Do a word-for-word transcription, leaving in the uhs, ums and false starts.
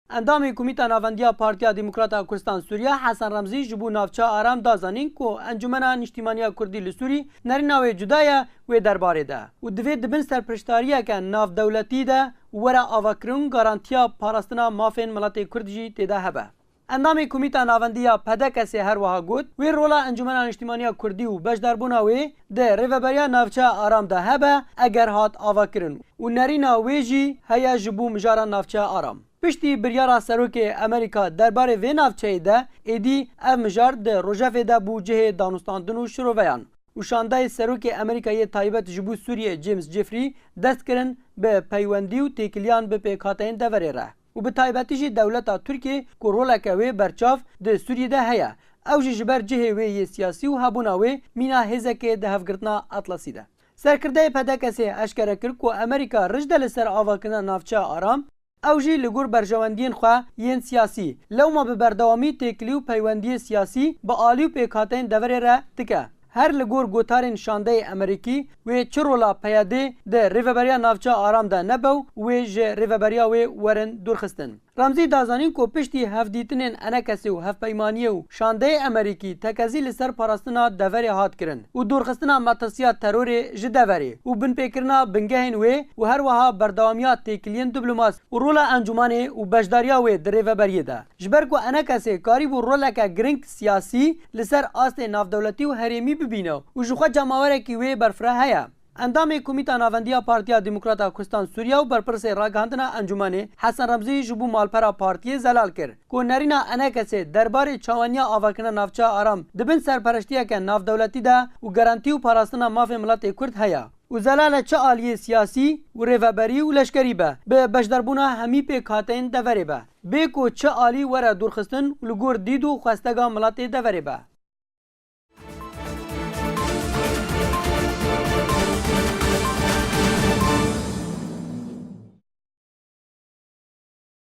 Endamê Komîta Navendiya Partiya Demokrata Kurdistan Sûriye Hesen Remzî ji bo Navçeya Aram da zanîn ku Encûmena Niştîmaniya Kurdî li Sûrî nerîna wê cuda ye wê derbarê de û divê di bin serpiriştariyeke navdewletî de were avakirin, garantiya parastina mafên miletê Kurd jî tê de hebe. Endamê Komîta Navendî ya P D K S'ê her wiha got, wê rola Encûmena Niştîmaniya Kurdî û beşdarbûna wê di rêveberiya Navçeya Aram de hebe, eger hat avakirin û nerîna wê jî heye ji bo mijara Navçeya Aram. Piştî biryara Serokê Amerîka derbarê vê navçeyê de, êdî ev mijar di rojevê de bû cihê danûstandin û şiroveyan û şandeyê Serokê Amerîka yê taybet ji bo Sûriyê James Jeffrey dest kirin bi peywendî û têkiliyan bi pêkhateyên deverê re û bi taybetî jî dewleta Tirkiyê ku roleke wê berçav di Sûriyê de heye, ew jî ji ber cihê wê yê siyasî û hebûna wê mîna hêzekê di hevgirtina Atlasî de. Serkirdeyê P D K S'ê eşkere kir ku Amerîka rij de li ser avakirina Navçeya Aram, ew jî li gor berjewendiyên xwe yên siyasî, lewma bi berdewamî têkilî û peywendiyê siyasî bi alî û pêkhateyên deverê re dike. Her li gor gotarên şandeyê Amerîkî, wê çi rola P Y D di rêveberiya Navçeya Aram de nebe û wê ji rêveberiya wê werin dûrxistin. Remzî da zanîn ku piştî hevdîtinên Enekesê û hevpeymaniyê û şandeyê Amerîkî tekezî li ser parastina deverê hat kirin û dûrxistina metirsiya terorê ji deverê û binpêkirina bingehên wê û her wiha berdewamiya têkiliyên diplomasî û rola encûmanê û beşdariya wê di rêveberiyê de. Ji ber ku Enekesê karîbû roleke giring siyasî li ser astê navdewletî û herêmî bibîne û ji xwe cemawerekî wê berfireh heye. Endamê Komîta Navendiya Partiya Demokrata Kurdistan Sûriye û berpirsê ragihandina encûmenê Hesen Remzî ji bo malpera partiyê zelal kir ku nerîna Enekesê derbarê çawaniya avakirina Navçeya Aram di bin serpereştiyeke navdewletî de û garantî û parastina mafê miletê Kurd heye û zelale çi aliyê siyasî û rêveberî û leşkerî be, bi beşdarbûna hemî pêkhateyên deverê be, bê ku çi alî were dûrxistin û li gor dîd û xwestega miletê deverê be.